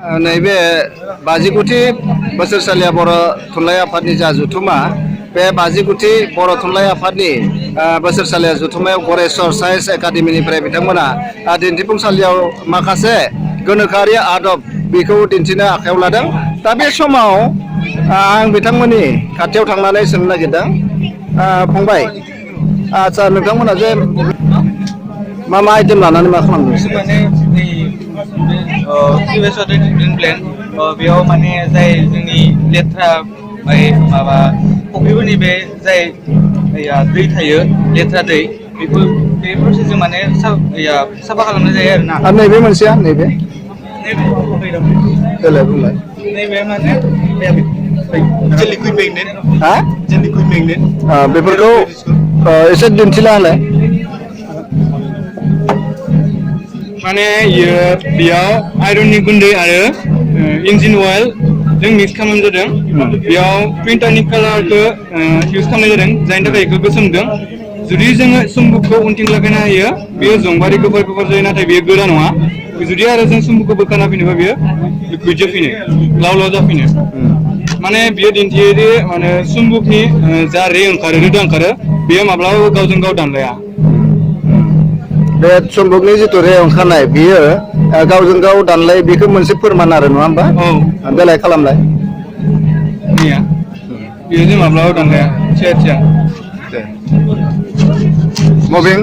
नैबे 59थि बोसोरसालिया बर' थुनलाइ आफादनि जा जुथुमा बे 59थि बर' थुनलाइ आफादनि बोसोरसालिया जुथुमायाव गरेस्वर साइन्स एकाडेमिनिफ्राय बिथांमोना दिन्थिफुंसालियाव माखासे गोनोखोआरि आदब बेखौ दिन्थिनो आखायाव लादों। दा बे समाव आं बिथांमोननि खाथियाव थांनानै सोंनो नागिरदों, फंबाय, आच्छा नोंथांमोना जे मा आइटेम लानानै मा खालामदों? माने प्लेन बेयाव माने जाय जोंनि लेथ्रा माबा फुख्रिफोरनि बे जाय दै थायो लेथ्रा दै बेखौ बे प्रसेसजों माने साफा खालामनाय जायो आरो ना। नैबे मोनसेया नैबे देलाय बुंलाय। नैबे माने लिकुइड मेगनेट बेफोरखौ एसे दिन्थिना होलाय। माने बेयाव आयरननि गुन्दै आरो इन्जिन अइल जों मिक्स खालामनाय जादों। बेयाव प्रिन्टारनि कालारखौ इउज खालामनाय जादों, जायनि थाखाय बेखौ गोसोमदों। जुदि जोङो सुम्बुकखौ उनथिं लागायना होयो बेयो जंबारि गोफार जायो, नाथाय बेयो गोरा नङा। जुदि आरो जों सुम्बुकखौ बोखारना होफिनोबा बेयो लिकुइड जाफिनो, लाव जाफिनो। माने बियो दिन्थियोदि माने सुम्बुकनि जा रे ओंखारो, रोदा ओंखारो, बेयो माब्लाबाबो गावजों गाव दानलाया। बे सम्बुकनि जिथु रे ओंखारनाय बियो गावजों गाव दानलाय, बेखौ मोनसे फोरमान आरो नङा होमबा? औ, देलाय खालामलाय। बेयो जों माब्लाबाबो दानलाया, थिया दे मुभिं।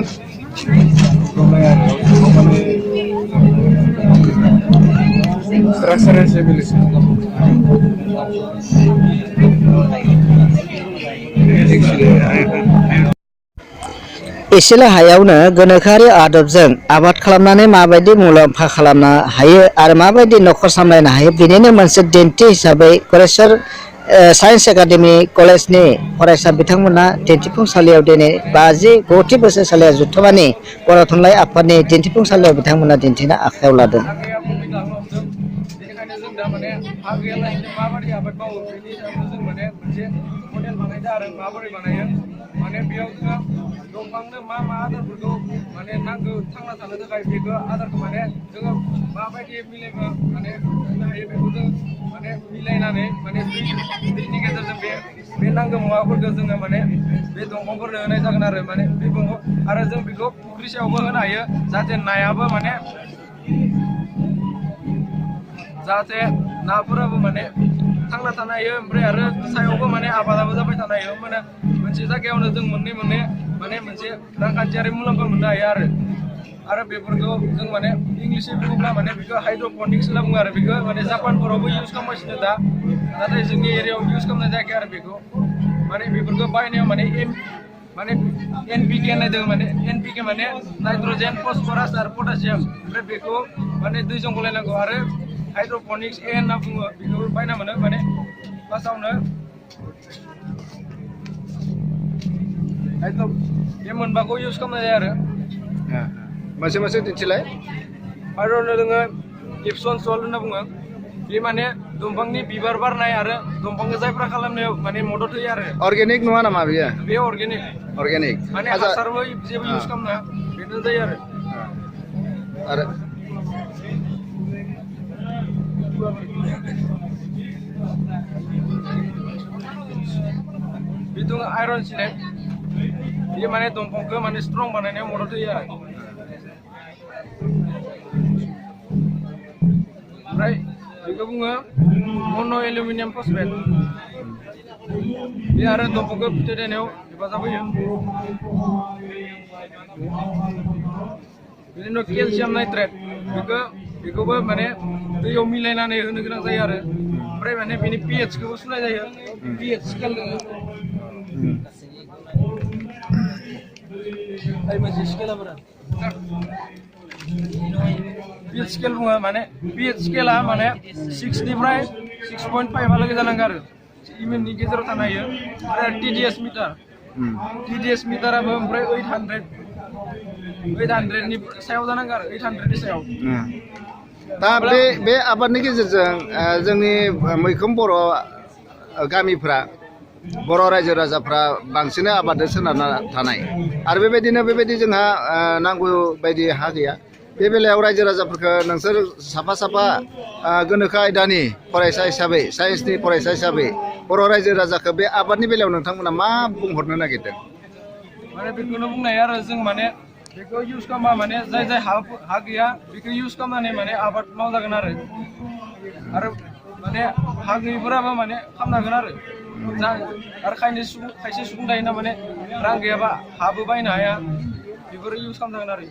एसेल' हायावनो गोनोखोआरि आदबजों आबाद खालामनानै माबायदि मुलाम्फा खालामनो हायो आरो माबायदि न'खर सामलायनो हायो, बेनिनो मोनसे दिन्थि हिसाबै गरेस्वर साइन्स एकाडेमि कलेजनि फरायसा बिथांमोना दिन्थिफुंसालियाव दिनै 59थि बोसोरसालिया जुथुमानि बर' थुनलाइ आफादनि दिन्थिफुंसालियाव बिथांमोना दिन्थिनो आखायाव लादों। बेनिखायनो जों दा माने हा गैयालासिनो माबायदि आबाद मावो बेनि सायावनो जों माने मोनसे मडेल बानायदों आरो माबोरै बानायो। माने बेयाव जोङो दंफांनो मा आदारफोरखौ माने नांगौ थांना थानो थाखाय, बेखौ आदारखौ माने जोङो माबायदि मिलायबा माने होनो हायो बेखौ जों माने मिलायनानै माने दैनि गेजेरजों बे नांगौ मुवाफोरखौ जोङो माने बे दंफांफोरनो होनाय जागोन आरो माने बे दंफां आरो जों बेखौ फुख्रि सायावबो होनो हायो, जाहाथे नायाबो माने नाफोराबो माने थांना थानो हायो। ओमफ्राय आरो सायावबो माने आबादाबो जाबाय थानो हायो। माने मोनसे जायगायावनो जों मोननै माने मोनसे रांखान्थियारि मुलाम्फा मोननो हायो आरो बेफोरखौ जों माने इंलिसै बुङोब्ला माने बेखौ हाइड्र'पनिक्स होनना बुङो आरो बेखौ माने जापानफोरावबो इउज खालामगासिनो दा, नाथाय जोंनि एरियायाव इउज खालामनाय जायाखै आरो बेखौ। माने बेफोरखौ बायनायाव माने NPK होननाय दङ, माने NPK माने नाइट्रजेन, फसफरास आरो पटासियाम। ओमफ्राय बेखौ माने दैजों गलायनांगौ आरो हाइड्र'पनिक्स होनना बुङो, बेखौ बायना मोनो। माने फार्स्टआवनो बे मोनबाखौ इउज खालामनाय जायो आरो मोनसे दिन्थिलाय। आरो दोङो इप्सन सल्ट होनना बुङो, बे माने दंफांनि बिबार बारनाय आरो दंफांखौ जायफ्रा खालामनायाव माने मदद होयो आरो। अर्गेनिक नङा नामा बेयो? बे अर्गेनिक माने हासारबो जेबो इउज खालामना बेनो जायो आरो बे दङ आयरन सिलेट, बे माने दंफांखौ माने स्ट्रं बानायनायाव मदद होयो आरो। ओमफ्राय बेखौ बुङो मनो एलुमिनियाम फसफेट, बे आरो दंफांखौ फिथाइ थायनायाव हेफाजाब होयो। बिनि उनाव केलसियाम नाइट्रेट, बेखौबो माने दैयाव मिलायनानै होनो गोनां जायो आरो। ओमफ्राय माने बेनि pH-खौबो सुनाय जायो, pH स्केल दङ। मोनसे स्केलाफोरा pH स्केल बुङो, माने pH स्केला माने 6निफ्राय 6.5 जानांगौ आरो इमेननि गेजेराव थानो हायो। ओमफ्राय TDS मिटाराबो ओमफ्राय 800नि सायाव जानांगौ आरो 800नि सायाव। दा बे आबादनि गेजेरजों जोंनि मैखोम बर' गामिफ्रा, बर' रायजो राजाफ्रा बांसिनै आबादजों सोनारना थानाय आरो बेबायदि जोंहा नांगौ बायदि हा गैया। बे बेलायाव रायजो राजाफोरखौ नोंसोर साफा साफा गोनोखो आयदानि फरायसा हिसाबै साइन्सनि फरायसा हिसाबै बर' रायजो राजाखौ बे आबादनि बेलायाव नोंथांमोना मा बुंहरनो नागिरदों? माने बेखौनो बुंनाय आरो जों माने बेखौ इउज खालामबा माने जाय जाय हा गैया बेखौ इउज खालामनानै माने आबाद मावजागोन आरो माने हा गैयिफोराबो माने खालामनो हागोन आरो खायसे सुबुं थायोना माने रां गैयाबा हाबो बायनो हाया बेफोरो इउज खालामनो हागोन आरो